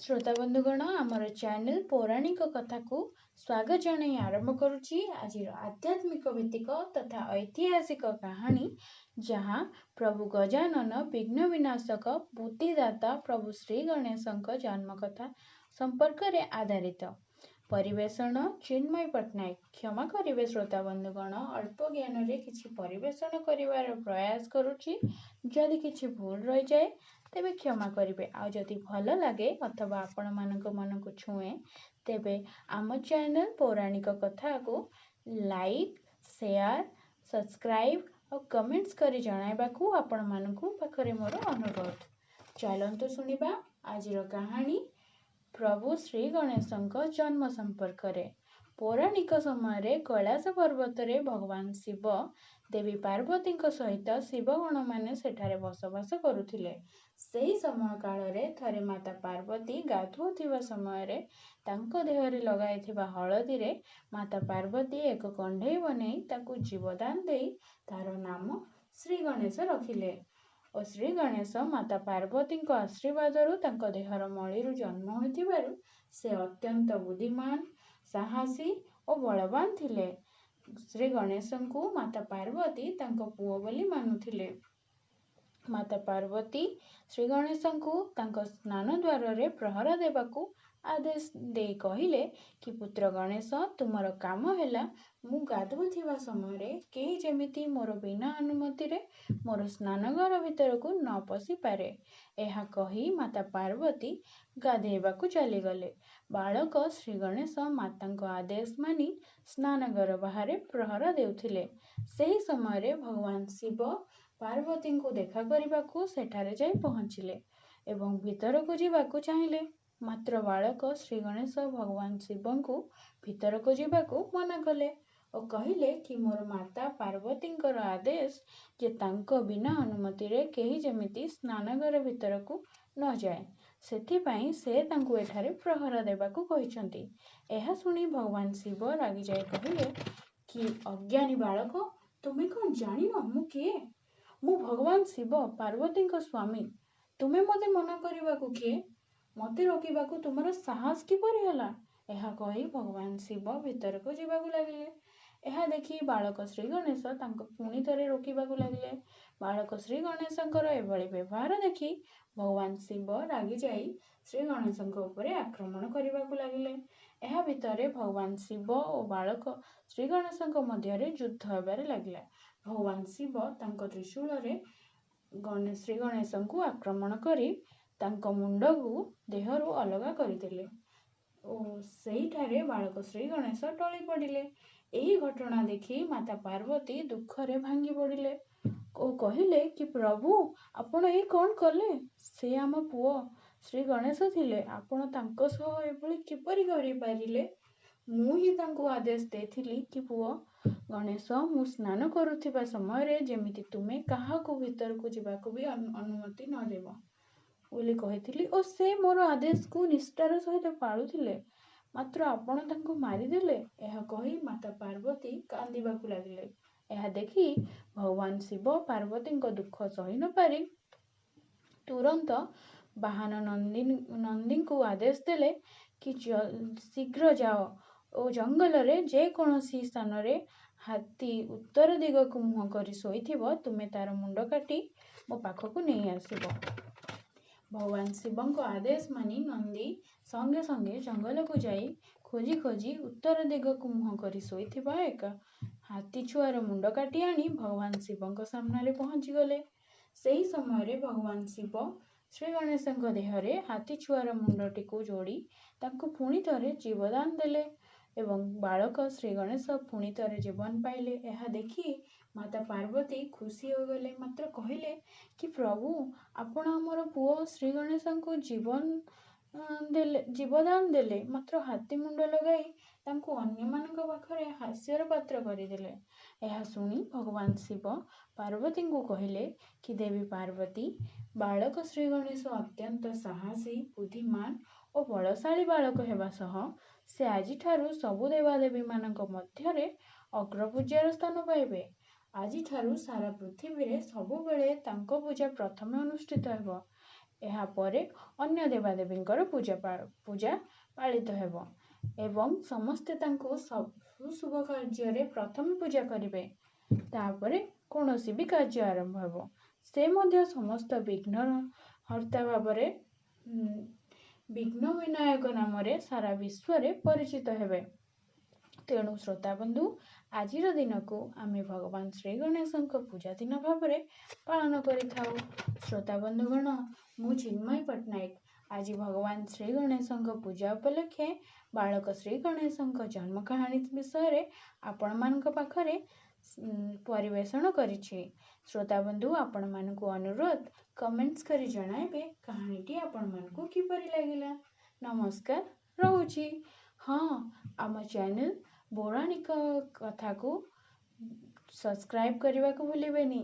ଶ୍ରୋତା ବନ୍ଧୁଗଣ, ଆମର ଚ୍ୟାନେଲ ପୌରାଣିକ କଥାକୁ ସ୍ୱାଗତ ଜଣାଇ ଆରମ୍ଭ କରୁଛି ଆଜିର ଆଧ୍ୟାତ୍ମିକ ଭିତ୍ତିକ ତଥା ଐତିହାସିକ କାହାଣୀ, ଯାହା ପ୍ରଭୁ ଗଜାନନ ବିଘ୍ନ ବିନାଶକ ବୁଦ୍ଧିଦାତା ପ୍ରଭୁ ଶ୍ରୀ ଗଣେଶଙ୍କ ଜନ୍ମ କଥା ସମ୍ପର୍କରେ ଆଧାରିତ। ପରିବେଷଣ ଚିନ୍ମୟ ପଟ୍ଟନାୟକ। କ୍ଷମା କରିବେ ଶ୍ରୋତା ବନ୍ଧୁଗଣ, ଅଳ୍ପ ଜ୍ଞାନରେ କିଛି ପରିବେଷଣ କରିବାର ପ୍ରୟାସ କରୁଛି। ଯଦି କିଛି ଭୁଲ ରହିଯାଏ ତେବେ କ୍ଷମା କରିବେ। ଆଉ ଯଦି ଭଲ ଲାଗେ ଅଥବା ଆପଣମାନଙ୍କ ମନକୁ ଛୁଏଁ, ତେବେ ଆମ ଚ୍ୟାନେଲ ପୌରାଣିକ କଥାକୁ ଲାଇକ୍, ସେୟାର, ସବସ୍କ୍ରାଇବ୍ ଆଉ କମେଣ୍ଟସ୍ କରି ଜଣାଇବାକୁ ଆପଣମାନଙ୍କୁ ପାଖରେ ମୋର ଅନୁରୋଧ। ଚାଲନ୍ତୁ ଶୁଣିବା ଆଜିର କାହାଣୀ ପ୍ରଭୁ ଶ୍ରୀ ଗଣେଶଙ୍କ ଜନ୍ମ ସମ୍ପର୍କରେ। ପୌରାଣିକ ସମୟରେ କୈଳାସ ପର୍ବତରେ ଭଗବାନ ଶିବ ଦେବୀ ପାର୍ବତୀଙ୍କ ସହିତ ଶିବଗଣମାନେ ସେଠାରେ ବସବାସ କରୁଥିଲେ। ସେହି ସମୟ କାଳରେ ଥରେ ମାତା ପାର୍ବତୀ ଗାଧୋଉଥିବା ସମୟରେ ତାଙ୍କ ଦେହରେ ଲଗାଇଥିବା ହଳଦୀରେ ମାତା ପାର୍ବତୀ ଏକ କଣ୍ଢେଇ ବନେଇ ତାକୁ ଜୀବଦାନ ଦେଇ ତାର ନାମ ଶ୍ରୀ ଗଣେଶ ରଖିଲେ ଓ ଶ୍ରୀ ଗଣେଶ ମାତା ପାର୍ବତୀଙ୍କ ଆଶୀର୍ବାଦରୁ ତାଙ୍କ ଦେହର ମଳିରୁ ଜନ୍ମ ହୋଇଥିବାରୁ ସେ ଅତ୍ୟନ୍ତ ବୁଦ୍ଧିମାନ, ସାହସୀ ଓ ବଳବାନ ଥିଲେ। ଶ୍ରୀ ଗଣେଶଙ୍କୁ ମାତା ପାର୍ବତୀ ତାଙ୍କ ପୁଅ ବୋଲି ମାନୁଥିଲେ। ମାତା ପାର୍ବତୀ ଶ୍ରୀ ଗଣେଶଙ୍କୁ ତାଙ୍କ ସ୍ନାନ ଦ୍ୱାରରେ ପ୍ରହରା ଦେବାକୁ ଆଦେଶ ଦେଇ କହିଲେ କି, ପୁତ୍ର ଗଣେଶ, ତୁମର କାମ ହେଲା ମୁଁ ଗାଧୋଉଥିବା ସମୟରେ କେହି ଯେମିତି ମୋର ବିନା ଅନୁମତିରେ ମୋର ସ୍ନାନଘର ଭିତରକୁ ନ ପଶିପାରେ। ଏହା କହି ମାତା ପାର୍ବତୀ ଗାଧେଇବାକୁ ଚାଲିଗଲେ। ବାଳକ ଶ୍ରୀ ଗଣେଶ ମାତାଙ୍କ ଆଦେଶ ମାନି ସ୍ନାନଘର ବାହାରେ ପ୍ରହରା ଦେଉଥିଲେ। ସେହି ସମୟରେ ଭଗବାନ ଶିବ ପାର୍ବତୀଙ୍କୁ ଦେଖା କରିବାକୁ ସେଠାରେ ଯାଇ ପହଞ୍ଚିଲେ ଏବଂ ଭିତରକୁ ଯିବାକୁ ଚାହିଁଲେ। ମାତ୍ର ବାଳକ ଶ୍ରୀ ଗଣେଶ ଭଗବାନ ଶିବଙ୍କୁ ଭିତରକୁ ଯିବାକୁ ମନା କଲେ ଓ କହିଲେ କି, ମୋର ମାତା ପାର୍ବତୀଙ୍କର ଆଦେଶ ଯେ ତାଙ୍କ ବିନା ଅନୁମତିରେ କେହି ଯେମିତି ସ୍ନାନଘର ଭିତରକୁ ନଯାଏ, ସେଥିପାଇଁ ସେ ତାଙ୍କୁ ଏଠାରେ ପ୍ରହରା ଦେବାକୁ କହିଛନ୍ତି। ଏହା ଶୁଣି ଭଗବାନ ଶିବ ରାଗିଯାଇ କହିଲେ କି, ଅଜ୍ଞାନୀ ବାଳକ, ତୁମେ କ'ଣ ଜାଣିନ ମୁଁ କିଏ? ମୁଁ ଭଗବାନ ଶିବ ପାର୍ବତୀଙ୍କ ସ୍ୱାମୀ। ତୁମେ ମୋତେ ମନା କରିବାକୁ କିଏ? ମୋତେ ରୋକିବାକୁ ତୁମର ସାହସ କିପରି ହେଲା? ଏହା କହି ଭଗବାନ ଶିବ ଭିତରକୁ ଯିବାକୁ ଲାଗିଲେ। ଏହା ଦେଖି ବାଳକ ଶ୍ରୀ ଗଣେଶ ତାଙ୍କୁ ପୁଣି ଥରେ ରୋକିବାକୁ ଲାଗିଲେ। ବାଳକ ଶ୍ରୀ ଗଣେଶଙ୍କର ଏଭଳି ବ୍ୟବହାର ଦେଖି ଭଗବାନ ଶିବ ରାଗିଯାଇ ଶ୍ରୀ ଗଣେଶଙ୍କ ଉପରେ ଆକ୍ରମଣ କରିବାକୁ ଲାଗିଲେ। ଏହା ଭିତରେ ଭଗବାନ ଶିବ ଓ ବାଳକ ଶ୍ରୀ ଗଣେଶଙ୍କ ମଧ୍ୟରେ ଯୁଦ୍ଧ ହେବାରେ ଲାଗିଲା। ଭଗବାନ ଶିବ ତାଙ୍କ ତ୍ରିଶୂଳରେ ଶ୍ରୀ ଗଣେଶଙ୍କୁ ଆକ୍ରମଣ କରି ତାଙ୍କ ମୁଣ୍ଡକୁ ଦେହରୁ ଅଲଗା କରିଦେଲେ ଓ ସେଇଠାରେ ବାଳକ ଶ୍ରୀ ଗଣେଶ ଟଳି ପଡ଼ିଲେ। ଏହି ଘଟଣା ଦେଖି ମାତା ପାର୍ବତୀ ଦୁଃଖରେ ଭାଙ୍ଗି ପଡ଼ିଲେ ଓ କହିଲେ କି, ପ୍ରଭୁ, ଆପଣ ଏ କ'ଣ କଲେ? ସେ ଆମ ପୁଅ ଶ୍ରୀ ଗଣେଶ ଥିଲେ, ଆପଣ ତାଙ୍କ ସହ ଏଭଳି କିପରି କରିପାରିଲେ? ମୁଁ ହିଁ ତାଙ୍କୁ ଆଦେଶ ଦେଇଥିଲି କି ପୁଅ ଗଣେଶ, ମୁଁ ସ୍ନାନ କରୁଥିବା ସମୟରେ ଯେମିତି ତୁମେ କାହାକୁ ଭିତରକୁ ଯିବାକୁ ବି ଅନୁମତି ନ ଦେବ ବୋଲି କହିଥିଲି ଓ ସେ ମୋର ଆଦେଶକୁ ନିଷ୍ଠାର ସହିତ ପାଳୁଥିଲେ, ମାତ୍ର ଆପଣ ତାଙ୍କୁ ମାରିଦେଲେ। ଏହା କହି ମାତା ପାର୍ବତୀ କାନ୍ଦିବାକୁ ଲାଗିଲେ। ଏହା ଦେଖି ଭଗବାନ ଶିବ ପାର୍ବତୀଙ୍କ ଦୁଃଖ ସହି ନପାରି ତୁରନ୍ତ ବାହନ ନନ୍ଦୀଙ୍କୁ ଆଦେଶ ଦେଲେ କି, ଶୀଘ୍ର ଯାଅ ଓ ଜଙ୍ଗଲରେ ଯେକୌଣସି ସ୍ଥାନରେ ହାତୀ ଉତ୍ତର ଦିଗକୁ ମୁହଁ କରି ଶୋଇଥିବ, ତୁମେ ତାର ମୁଣ୍ଡ କାଟି ମୋ ପାଖକୁ ନେଇ ଆସିବ। ଭଗବାନ ଶିବଙ୍କ ଆଦେଶ ମାନି ନନ୍ଦୀ ସଙ୍ଗେ ସଙ୍ଗେ ଜଙ୍ଗଲକୁ ଯାଇ ଖୋଜି ଖୋଜି ଉତ୍ତର ଦିଗକୁ ମୁହଁ କରି ଶୋଇଥିବା ଏକ ହାତୀ ଛୁଆର ମୁଣ୍ଡ କାଟି ଆଣି ଭଗବାନ ଶିବଙ୍କ ସାମ୍ନାରେ ପହଞ୍ଚିଗଲେ। ସେହି ସମୟରେ ଭଗବାନ ଶିବ ଶ୍ରୀ ଗଣେଶଙ୍କ ଦେହରେ ହାତୀ ଛୁଆର ମୁଣ୍ଡଟିକୁ ଯୋଡ଼ି ତାଙ୍କୁ ପୁଣି ଥରେ ଜୀବଦାନ ଦେଲେ ଏବଂ ବାଳକ ଶ୍ରୀ ଗଣେଶ ପୁଣି ଥରେ ଜୀବନ ପାଇଲେ। ଏହା ଦେଖି ମାତା ପାର୍ବତୀ ଖୁସି ହୋଇଗଲେ, ମାତ୍ର କହିଲେ କି, ପ୍ରଭୁ, ଆପଣ ଆମର ପୁଅ ଶ୍ରୀ ଗଣେଶଙ୍କୁ ଜୀବନ ଦେଲେ, ଜୀବଦାନ ଦେଲେ, ମାତ୍ର ହାତୀ ମୁଣ୍ଡ ଲଗାଇ ତାଙ୍କୁ ଅନ୍ୟମାନଙ୍କ ପାଖରେ ହାସ୍ୟର ପାତ୍ର କରିଦେଲେ। ଏହା ଶୁଣି ଭଗବାନ ଶିବ ପାର୍ବତୀଙ୍କୁ କହିଲେ କି, ଦେବୀ ପାର୍ବତୀ, ବାଳକ ଶ୍ରୀ ଗଣେଶ ଅତ୍ୟନ୍ତ ସାହସୀ, ବୁଦ୍ଧିମାନ ଓ ବଳଶାଳୀ ବାଳକ ହେବା ସହ ସେ ଆଜିଠାରୁ ସବୁ ଦେବାଦେବୀମାନଙ୍କ ମଧ୍ୟରେ ଅଗ୍ରପୂଜ୍ୟର ସ୍ଥାନ ପାଇବେ। ଆଜିଠାରୁ ସାରା ପୃଥିବୀରେ ସବୁବେଳେ ତାଙ୍କ ପୂଜା ପ୍ରଥମେ ଅନୁଷ୍ଠିତ ହେବ। ଏହାପରେ ଅନ୍ୟ ଦେବାଦେବୀଙ୍କର ପୂଜା ପାଳିତ ହେବ ଏବଂ ସମସ୍ତେ ତାଙ୍କୁ ସବୁ ଶୁଭ କାର୍ଯ୍ୟରେ ପ୍ରଥମେ ପୂଜା କରିବେ, ତାପରେ କୌଣସି ବି କାର୍ଯ୍ୟ ଆରମ୍ଭ ହେବ। ସେ ମଧ୍ୟ ସମସ୍ତ ବିଘ୍ନର ହର୍ତ୍ତା ଭାବରେ ବିଘ୍ନ ବିନାୟକ ନାମରେ ସାରା ବିଶ୍ୱରେ ପରିଚିତ ହେବେ। ତେଣୁ ଶ୍ରୋତାବନ୍ଧୁ, ଆଜିର ଦିନକୁ ଆମେ ଭଗବାନ ଶ୍ରୀ ଗଣେଶଙ୍କ ପୂଜା ଦିନ ଭାବରେ ପାଳନ କରିଥାଉ। ଶ୍ରୋତା ବନ୍ଧୁଗଣ, ମୁଁ ଚିନ୍ମୟୀ ପଟ୍ଟନାୟକ ଆଜି ଭଗବାନ ଶ୍ରୀ ଗଣେଶଙ୍କ ପୂଜା ଉପଲକ୍ଷେ ବାଳକ ଶ୍ରୀ ଗଣେଶଙ୍କ ଜନ୍ମ କାହାଣୀ ବିଷୟରେ ଆପଣମାନଙ୍କ ପାଖରେ ପରିବେଷଣ କରିଛି। ଶ୍ରୋତାବନ୍ଧୁ, ଆପଣମାନଙ୍କୁ ଅନୁରୋଧ, କମେଣ୍ଟସ୍ କରି ଜଣାଇବେ କାହାଣୀଟି ଆପଣମାନଙ୍କୁ କିପରି ଲାଗିଲା। ନମସ୍କାର, ରହୁଛି। ହଁ, ଆମ ଚ୍ୟାନେଲ୍ ପୌରାଣିକ କଥାକୁ ସବସ୍କ୍ରାଇବ୍ କରିବାକୁ ଭୁଲିବେନି।